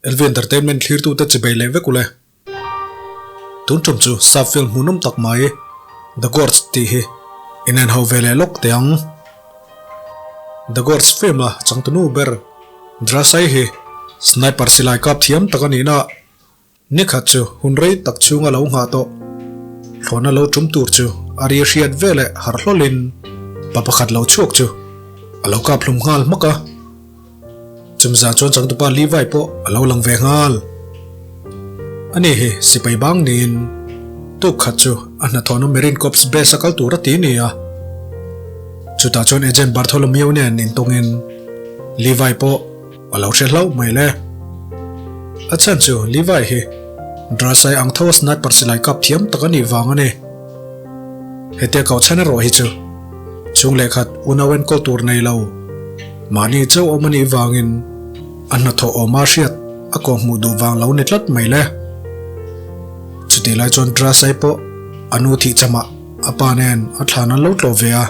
LV Entertainment thlirtute chibei leh vek ule. Tun tum chu sap film hmuhnawm tak mai The Gorge tih hi inen ho ve leh lawk teh ang. The Gorge film a changtunu ber Drasai hi sniper silai kap thiam tak a nihna Nikhat chu hun rei tak chhunga lo nghah tawh. Thlawhna lo tum tur chu a ri hriat veleh harh hlawlin pa pakhat lo chhuak chu a lo kap hlum nghal hmak a. Chumzah chuan changtupa Levi pawh a lo lang ve nghal. Ani hi sipai bang niin tuk khat chu a hnathawhna Marine Corps base a kal tur a ti ni a. Chutah chuan Agent Bartholomew nen intawngin Levi pawh A lo hre hlauh mai le. A chhan chu Levi hi Drasai ang tho a sniper silai kap thiam tak a nih vang a ni. Hetia kau chhan erawh hi chu chhung leh khat unau enkawl tur nei lo mahni chauh awm a nih vangin a hnathawh awma hriat a kawh hmuh duh vang lo ni tlat mai le. Chutih lai chuan Drasai pawh a nu thih chamah a pa nen a thlan an lo tlawh ve a.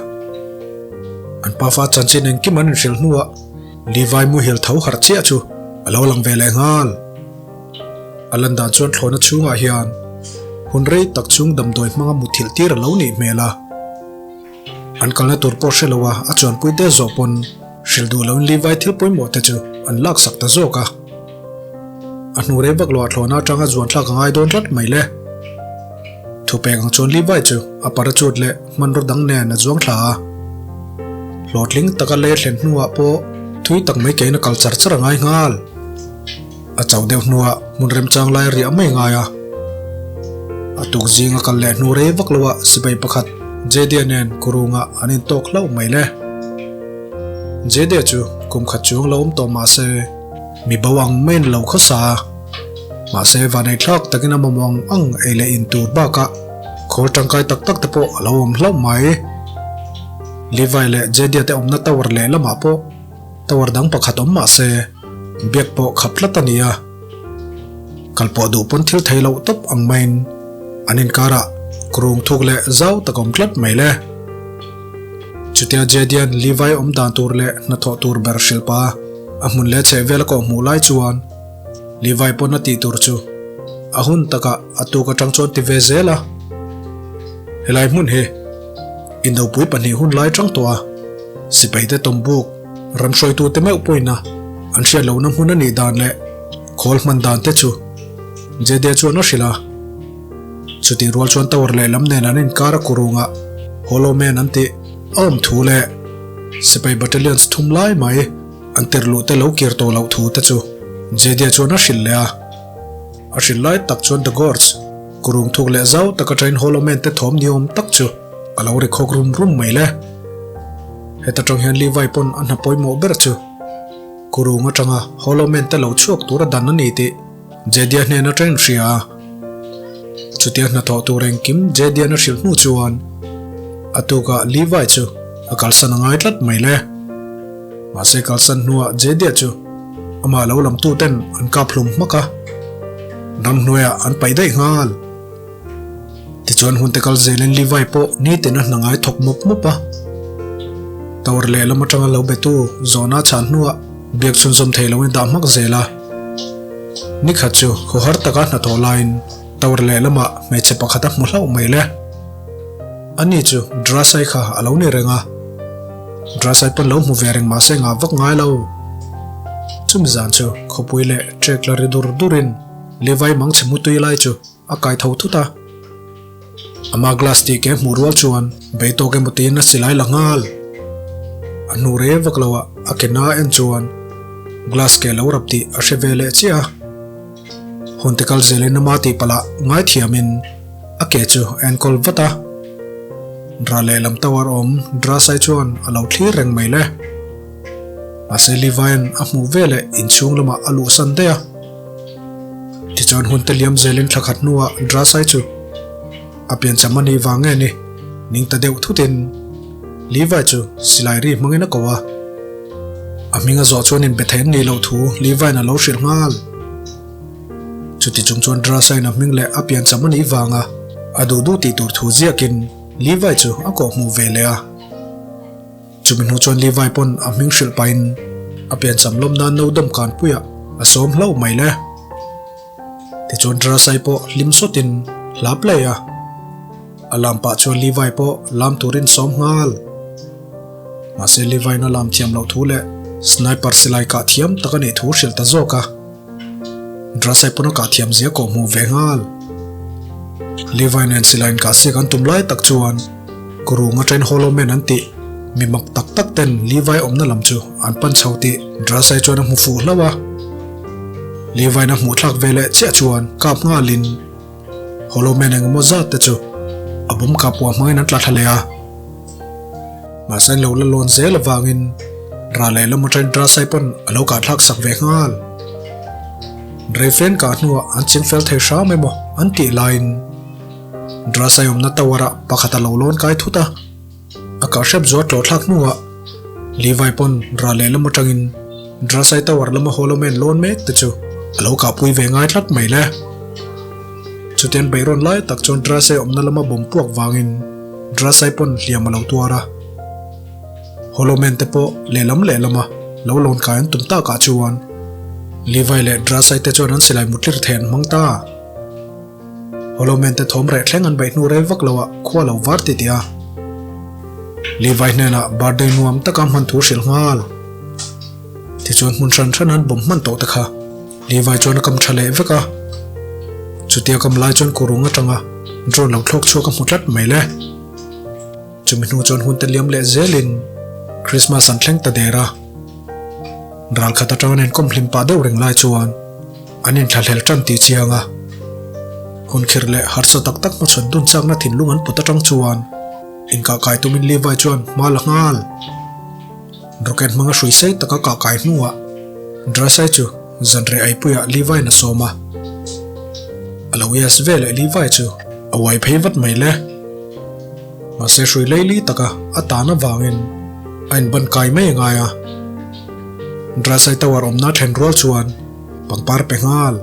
An pafa chanchin engkim an inhrilh hnuah Levi muhil tho harh chiah chu a lo lang ve leh nghal. A lan dan chuan thlawhna chhungah hian hun rei tak chhung damdawi hmanga muthilh tir a lo nih hmel a. An kalna tur pawh hre lo a, a chuanpui te zawh pawn hrilh duh loin Levi thil pawimawh te chu an laksak ta zawk a. A hnu rei vak loah thlawhna atanga zuan thlak a ngai dawn tlat mai le. Thupek ang chuan Levi chu a parachute leh hmanraw dang nen a zuang thla a. Hlawhtling taka lei thlen hnuah pawh thui tak mai kein a kal char char a ngai nghal. A chauh deuh hnuah hmun remchang lai a riah mai ngai a. A tuk zing a kal leh hnu rei vak loah sipai pakhat Jade-a nen kurungah an intawk hlauh mai le. Jade-a chu kum khat chuang lo awm tawh mah se mi bo ang maiin a lo khawsa a. Mahse vaneihthlak takin a mamawh ang ang ei leh in tur bakah khawl tangkai tak tak te pawh a lo awm hlauh mai. Levi leh Jedia te awmna tower leh lamah pawh tower dang pakhat awm mah se biak pawh khap tlat a ni a. Kal pawh duh pawn thil thei loh tawp ang maiin an inkarah kurung thuk leh zau tak awm tlat mai le. Chutia Jedia'n Levi awm dan tur leh hnathawh tur ber hrilh pa a hmun leh chhehvel a kawhhmuh lai chuan Levi pawn a tih tur chu a hun takah a tuk atang chuan ti ve zel a. Helai hmun hi Indopui pahnih hun lai tang tawh a, sipaite tawmbuk ram hruaitute meuh pawhin a an hriat lohna hmun a nih dan leh khawl hman dan te chu Jade chuan a hrilh a. Chutih rual chuan tower lehlam nen an inkar a kurungah Hollow Man an tih a awm thu leh sipai battalions thum lai mai An tirh luh te lo kir tawh loh thu te chu Jade chuan a hrilh leh a. A hrilh lai tak chuan The Gorge, kurung thuk leh zau taka train Hollow Man te thawm ni awm tak chu a lo ri khawk rum rum mai le. Heta tang hian Levi pawn a hna pawimawh ber chu kurung atanga Hollow Man te lo chhuak tur a dan a ni tih Jade-a hnen atangin hria a. Chutia hnathawh tur engkim Jade-a'n a hrilh hnu chuan a tukah Levi chu a kalsan a ngai tlat mai le. Mahse kalsan hnuah Jade-a chu amah lo lamtu ten an kap hlum hmak a, ramhnuaiah an paih daih nghal. Tichuan hunte kal zelin Levi pawh nitin a hna ngai thawk mup mup a. Tower lehlam atanga lo betu zawhna a chhan hnuah biak chhunzawm thei loin dah hmak zel a. Nikhat chu khawhar taka hnathawh laiin tower lehlamah hmeichhe pakhat a hmu hlauh mai le. Ani chu Drasai kha a lo ni reng a. Drasai pawn lo hmu ve reng mahse ngah vak ngai lo. Chumi zan chu khawpui leh trek la ri dur durin Levi mangchhe mutui lai chu a kai tho thut a. Ama glass tih ke hmuh rual chuan bei tawk emaw tiin a silai la nghal. A hnu rei vak lo ah a ke na en chuan glass ke lo rap tih a hre ve leh chiah a. Hunte kal zelin ama tih palh ah ngaithiamin a ke chu a enkawl vat a. Dra lehlam tower awm Drasai chuan a lo thlir reng mai le. Mahse Levi-a'n a hmuh veleh inchhung lamah a luhsan daih a. Tichuan hun te liam zelin thla khat hnuah Drasai chu a piancham a nih vang nge ni ning ta deuh thutin Levi chu silai ri hmangin a ko a. A hming a zawh chuan inbe thei an nih loh thu Levi-a'n a lo hrilh nghal. Chuti chung chuan Drasai'n a hming leh a piancham a nih vanga a duh duh tih tur thu ziakin Levi chu a kawhhmuh ve leh a. Chumi hnu chuan Levi pawn a hming hrilh pahin a piancham lawm nan no dawm kanpuiah a sawm hlauh mai le. Tichuan Drasai pawh hlim sawtin hla play a. A lam pah chuan Levi pawh lam turin sawm nghal. Mahse Levi-in a lam thiam loh thu leh sniper silai kah thiam tak a nih thu hrilh ta zawk a. Drasai pawn a kah thiam zia kawh hmuh ve nghal. Levi nen silai in kah siak an tum lai tak chuan Kurung atangin Hollow Man an tih mi mak tak tak ten Levi awmna lam chu an pan chho tih Drasai chuan a hmu fuh hlauh a. Levi-in a hmuh thlak ve leh chiah chuan kap nghalin Hollow Man engemaw zat te chu a bawm kah puah hmangin an tla thla leh a. Mahse an lo la lawn zel avangin ra leh lam atangin Drasai pawn a lo kah thlak sak ve nghal. Reifen kah hnuah an ching fel thei hram emaw an tih laiin Drasai awmna tower ah pakhat a lo lawn kai thut a. A kah hrep zuar tlawh thlak hnuah Levi pawn ra leh lam atangin Drasai tower lama Hollow Man lawn mek te chu a lo kahpui ve ngai tlat mai le. Chutian beihrawn lai tak chuan Drasai awmna lama bawm puak vangin Drasai pawn hliam a lo tuar a. Hollow Man te pawh lehlam lehlama lo lawn kai an tum takah chuan Levi leh Drasai te chuan an silai mutlir thei an hmang ta. Hollow Man te thawm reh thleng an beih hnu rei vak loah khua lo var ti tih a. Levi hnenah birthday nuam taka hman thu hrilh nghal. Tichuan hmun hran hran an bawm hman tawh te kha Levi chuan a kam tha leh vek a. Chutia kam lai chuan kurung atanga drone lo thlawk chhuak a hmu tlat mai le. Chumi hnu chuan hun te liam leh zelin Christmas an thleng ta der a. Ral khat atanga an inkawm hlim pah deuh reng lai chuan an inthlahlel tan tih chiang a. Hun khirh leh harsa tak tak hmachhawn dun chakna thinlung an put atang chuan inkah kai tumin Levi chuan hma la nghal. Rocket hmanga hrui sei taka kah kai hnuah Drasai chu zanreh aipuiah Levi-in a sawm a. A lo yes ve leh Levi chu a uai phei vat mai le. Mahse hrui leili taka a tan avangin a inban kai mai a ngai a. Drasai tower awmna then rual chuan pangpar pe nghal.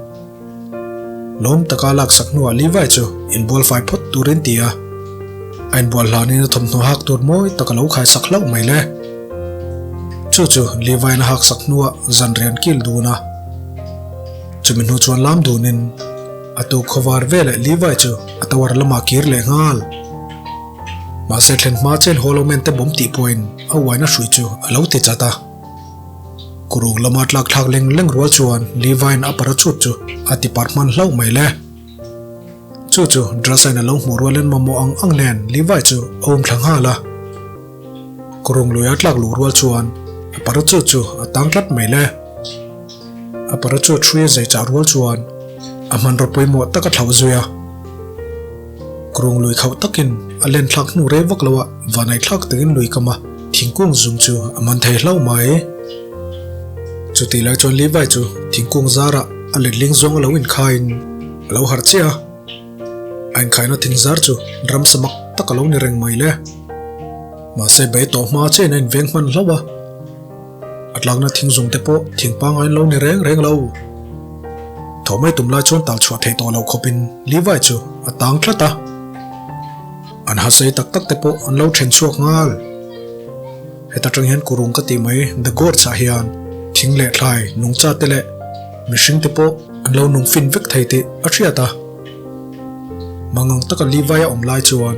Lawm taka laksak hnuah Levi chu inbual fai phawt turin ti a. A inbual hlanin a thawmhnaw hak tur mawi tak a lo khaisak hlauh mai le. Chu chu Levi-in a haksak hnuah zanrian kil dun a. Chumi hnu chuan lam dunin a tu khawvar veleh Levi chu a tower lamah kir leh nghal. Mahse thlen hma chen Hollow Man te bawm tih pawhin a uaina hrui chu a lo ti chat a. Kurung lama tlak thlak leng leng rual chuan Levi-in a parachute chu a ti par hman hlauh mai le. Chu chu Drasa-in a lo hmuh rualin mamawh ang ang nen Levi chu a um thla nghal a. Kurung lui a tlak luh rual chuan a parachute chu a tang tlat mai le. A parachute hrui a zai chah rual chuan a hmanraw pawimawh tak a thlauh zui a. Kurung lui khauh takin a len thlak hnu rei vak loah vanai thlak takin lui kam a thingkung zum chu a man thei hlauh mai. Chutih lai chuan Levi chu thingkung zarah a letling zawng a lo inkhaiin a lo harh chiah a. A inkhaina thing zar chu ram samak tak a lo ni reng mai le. Mahse bei tawh hma chiahin a inveng hman hlauh a. A tlakna thing zung te pawh thing pangai an lo ni reng reng lo. Thaw mai tum lai chuan tal chhuah theih tawh loh khawpin Levi chu a tang tlat a. An ha sei tak tak te pawh an lo then chhuak nghal. Heta tang hian kurung ka tih mai The Gorge ah hian thing leh thlai nungcha te leh mihring te pawh an lo nung fin vek thei tih a hriat a. Mangang taka Levi a awm lai chuan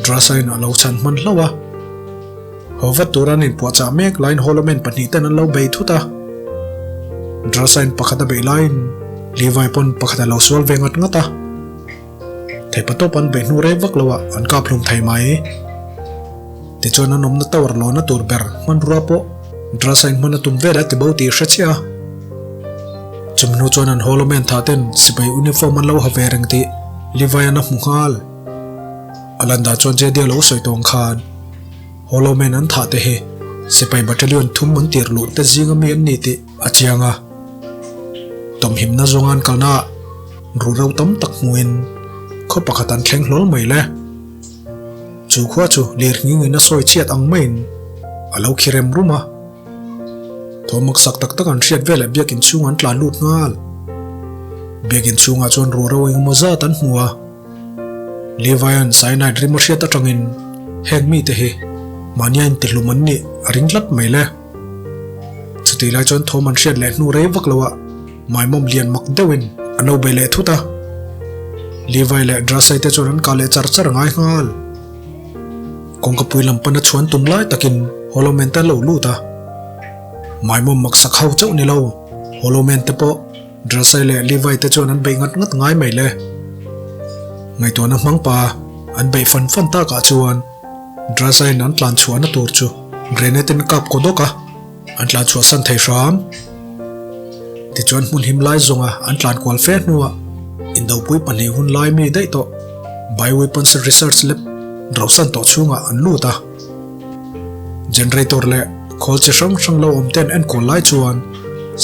Drasa-in a lo chhan hman hlauh a. Haw vat tura an inpuahchah mek laiin Holloman pahnih ten an lo bei thut a. Drasa-in pakhat a beih laiin Levi pawn pakhat a lo sual ve ngat ngat a. Theipa tawp an beih hnu rei vak loah an kap hlum thei mai. Tichuan an awmna tower lawna tur ber hmanrua pawh Drasa-in hman a tum vel a ti bo tih hre chiah a. Chumi hnu chuan an Holloman tha ten sipai uniform an lo ha ve reng tih Levi-a'n a hmu nghal. A lan dah chuan Jedi a lo sawi tawng khan Hollow Man an thah te hi sipai battalion thum an tir luh te zinga mi an ni tih a chiang a. Tawmhimna zawnga an kalna ah ruhro tam tak hmuhin khaw pakhat an thleng hlawl mai le. Chu khua chu lir nghingin a sawi chhiat ang maiin a lo khi rem rum a. Thawmmak sak tak tak an hriat veleh biakin chhung an tlan lut nghal. Biakin chhungah chuan ruhro engemaw zat an hmu a. Levi-a'n cyanide rim a hriat atangin heng mite hi mahnia intihlum an nih a ring tlat mai le. Chutih lai chuan thawm an hriat leh hnu rei vak loah maimawm lian mak deuhin An lo bei leh thut a. Levi leh Drasai te chuan an kah leh char char ngai nghal. Kawngkapui lam pana chhuan tum lai takin Hollow-Man te an lo lut a. Maimawm maksak ho chauh ni lo, Hollow-Man te pawh Drasai leh Levi te chuan an beih ngat ngat ngai mai le. Ngaihtuahna hmang pa an beih fan fan takah chuan Drasaiin an tlan chhuahna tur chu grenade in kap kaw dawk a. An tlan chhuah san thei hram. Tichuan hmun him lai zawnga an tlan kual fe hnuah indopui pahnih hun lai mi daih tawh Bioweapons Research Lab rauhsan tawh chhungah an lut a. Generator leh khawl chi hrang hrang lo awm te an enkawl lai chuan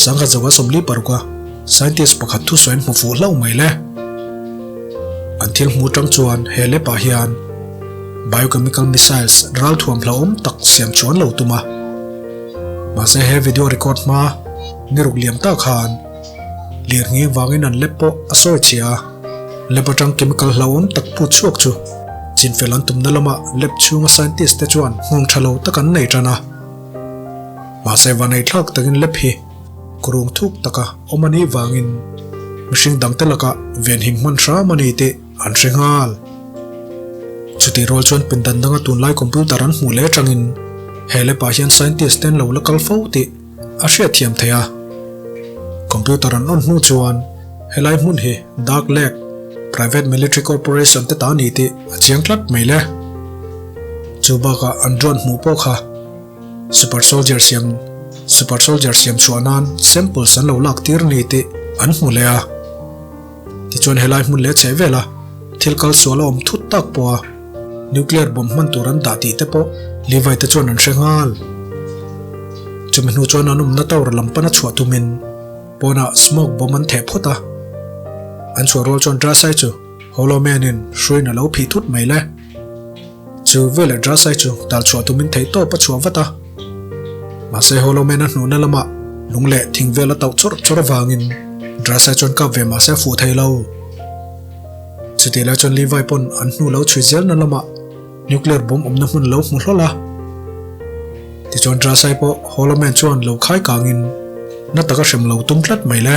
sangha zoa 46 a scientist pakhat thusawi an hmu fuh hlauh mai le. An thil hmu tang chuan he lab ah hian Biochemical missiles ralthuam hlauhawm tak siam chu an lo tum a. Mahse he video record hma ni ruk liam tak khan lirnghing vangin an lab pawh a sawi chhia a. Lab atang chemical hlauhawm tak put chhuak chu chinfel an tumna lamah lab chhunga scientist te chuan nghawng tha lo tak an nei tan a. Mahse vanei thlak takin lab hi kurung thuk taka awm a nih vangin mihring dangte lakah venhim hman hram a ni tih An hre nghal. Chutih rual chuan pindan danga tunlai computer an hmuh leh atangin he lab ah hian scientist te an lo la kal fo tih a hriat thiam theih a. Computer an on hnu chuan helai hmun hi Dark Lake Private Military Corporation te ta a ni tih a chiang tlat mai le. Chu bakah an drone hmuh pawh kha Super Soldier siam Super Soldier siam chhuah nan samples an lo lak tir ni tih an hmu leh a. Tichuan helai hmun leh chheh vela thil kal sual a awm thut tak pawh a nuclear bomb hman tur an dah tih te pawh Levi te chuan an hre nghal. Chumi hnu chuan an awmna tower lam pana chhuah tumin pawnah smoke bomb an theh phawt a. An chhuah rual chuan Drasai chu Hollow Man in hruiin a lo phih thut mai le. Chu veleh Drasai chu tal chhuah tumin theihtawp a chhuah vat a. Mahse Hollow Man a hnuhna lamah lung leh thing vel a tauh chawrh chawrh avangin Drasai chuan kap ve mahse a fuh thei lo. Chutih lai chuan Levi pawn an hnu lo chhui zelna lamah nuclear bomb awmna hmun lo hmu hlawl a. Tichuan Drasai pawh Hollow Man chuan lo khai kangin na taka hrem lo tum tlat mai le.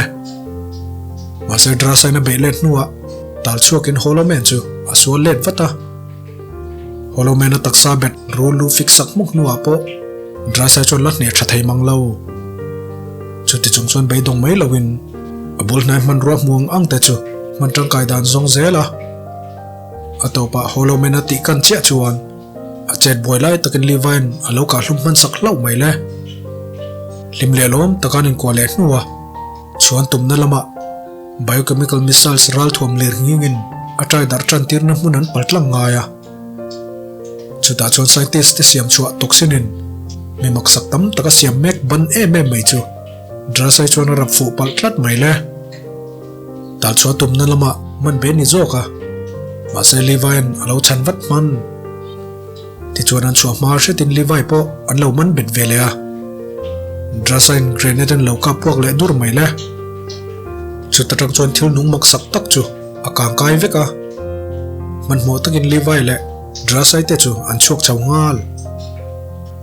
Mahse Drasai'n a beih let hnuah tal chhuakin Hollow Man chu a sual let vat a. Hollow Man a taksa bet rul lu fik sak hmuk hnuah pawh Drasai chuan la hneh tha thei mang lo. Chuti chung chuan beidawng mai loin a bul hnai hmanrua hmuang ang te chu hman tangkai dan zawng zel a. A tawpah Hollow Man a tih kan chiah chuan a chet buai lai takin Levi'n a lo kah hlum hman sak hlauh mai le. Hlim leh lawm taka an inkuah leh hnu a. Chuan tumna lamah biochemical missiles ralthuam lir nghingin a trai darh tan tirna hmun an pal tlang ngai a. Chutah chuan scientist te siam chhuah toxin in mi maksak tam taka siam mek ban em em mai chu Drasai chuan a rap fuh palh tlat mai le. Tal chhuah tumna lamah man ve ni zawk a, mahse Levi-a'n a lo chhan vat hman. Tichuan an chhuah hma hretin Levi pawh an lo man bet ve leh a. Drasa-in grenade an lo kap puak leh dur mai le. Chuta tang chuan thil nung mak sak tak chu a kang kai vek a. Hmanhmawh takin Levi leh Drasa-i te chu an chhuak chho nghal.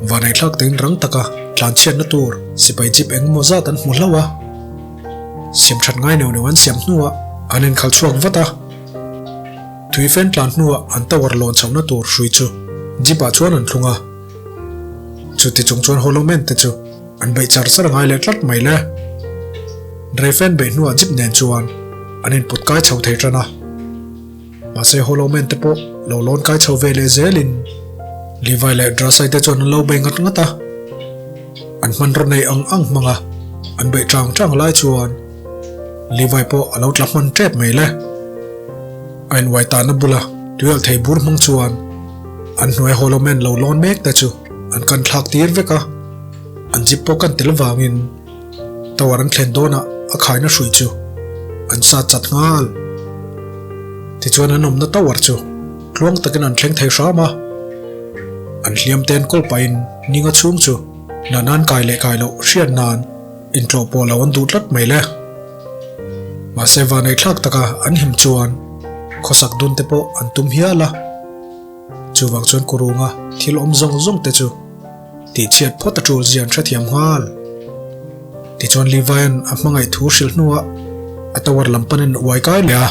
Vaneihthlak tein rang taka tlanchhiatna tur sipai jeep engemaw zat an hmu hlauh a. Siam that ngai neuh neuh an siam hnuah an inkhal chhuak vat a. Tui fen tlan hnuah an tower lawn chhohna tur hrui chu jeep ah chuan an thlung a. Chuti chung chuan Hollow Man te chu an beih char char ngai leh tlat mai le. Rei fen beih hnuah jeep nen chuan an input kai chho thei tan a. Mahse Hollow Man te pawh lo lawn kai chho ve leh zelin Levi leh Drasai te chuan an lo bei ngat ngat a. An hmanraw nei ang ang hmang a, an beih chang chang lai chuan Levi pawh a lo tla hman tep mai le. A inhuai tahna bula tuialh thei bur hmang chuan an hnuai Hollow Man lo lawn mek te chu an kan thlak tir vek a, an jeep pawh kan tel vangin tower an thlen dawnah a khaina hrui chu an sat chat nghal. Tichuan an awmna tower chu tluang takin an thleng thei hram a, an hliam te an kawl pahin ninga chhung chu Nanan kai leh kai loh hriat nan intlawh pawh lo an duh tlat mai le. Mahse vanei thlak taka an him chuan khawsak dun te pawh an tum hial a. Chuvang chuan kurunga thil awm zawng zawng te chu tihchhiat phawt a tul zia an hrethiam nghal. Tichuan Levi-a'n a hmangaih thu hrilh hnuah. A tower lam panin uai kai leh a.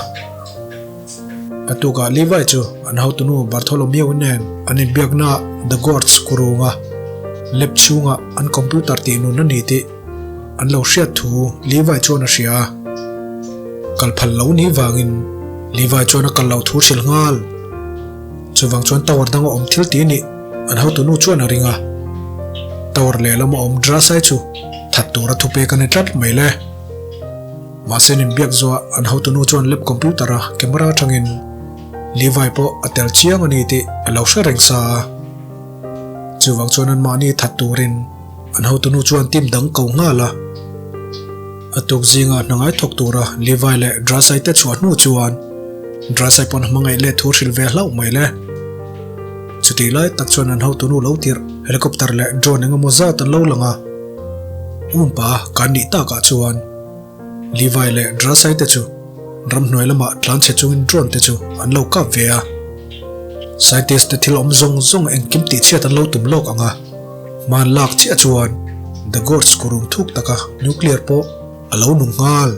A tukah Levi chu an hotunu Bartholomew nen an inbiakna The Gourds kurunga lab chhunga an computer tih nun a ni tih an lo hriat thu Levi chuan a hria a. Kal phal lo ni vangin Levi chuan a kal loh thu hrilh nghal. Chuvang chuan tower danga awm thil tih nih an hotunu chuan a ring a. Tower lehlam a awm Drasai chu that tura thupek a ni tlat mai le. Mahse inbiak zuah an hotunu chuan lap computer a camera atangin Levi pawh a tel chiang a ni tih a lo hre reng sa a. Chuvang chuan anmahni that turin an hotunu chuan team dang ko nghal a. A tuk zingah hna ngai thawk tura Levi leh Drasai te chhuah hnu chuan Drasai pawn a hmangaih let thu hrilh ve hlauh mai le. Chutih lai tak chuan an hotunu lo tirh helicopter leh drone engemaw zat an lo lang a. Umpa kan nih takah chuan Levi leh Drasai te chu ramhnuai lamah tlanchhe chungin drone te chu an lo kap ve a. Scientist te thil awm zawng zawng engkim tihchhiat an lo tum lawk ang a, hman lak chiah chuan The Gods kurung thuk taka nuclear pawh a lo nung nghal.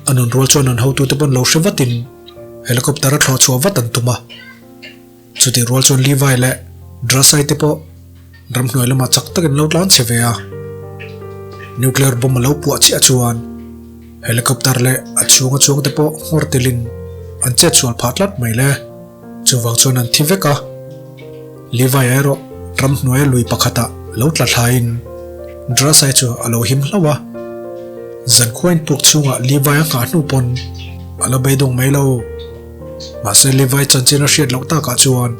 A nun rual chuan an hotute pawn lo hre vatin helicopter a thlawh chhuah vat an tum a. Chutih rual chuan Levi leh Drasai te pawh ramhnuai lamah chak takin lo tlan chhe ve a. Nuclear bomb a lo puah chiah chuan helicopter leh a chhunga chuang te pawh nghawr telin an chet sual phah tlat mai le. Chuvang chuan an thi vek a. Levi erawh ramhnuaia lui pakhatah lo tla thlaiin Drasai chu a lo him hlauh a. Zankhuain puk chhungah Levi a nghah hnu pawn a la beidawng mai lo. Mahse Levi chanchin a hriat loh takah chuan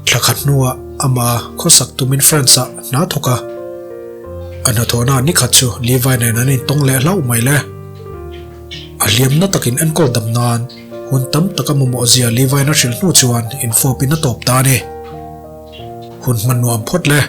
thla khat hnuah amah khawsak tumin France-ah hna thawk a. A hnathawhna ni khat chu Levi nen an intawng leh hlauh mai le. A hliamna takin enkawl dam nan hun tam tak a mamawh zia Levi-in a hrilh hnu chuan infawpin a tawp ta a ni. Hun hman nuam phawt le.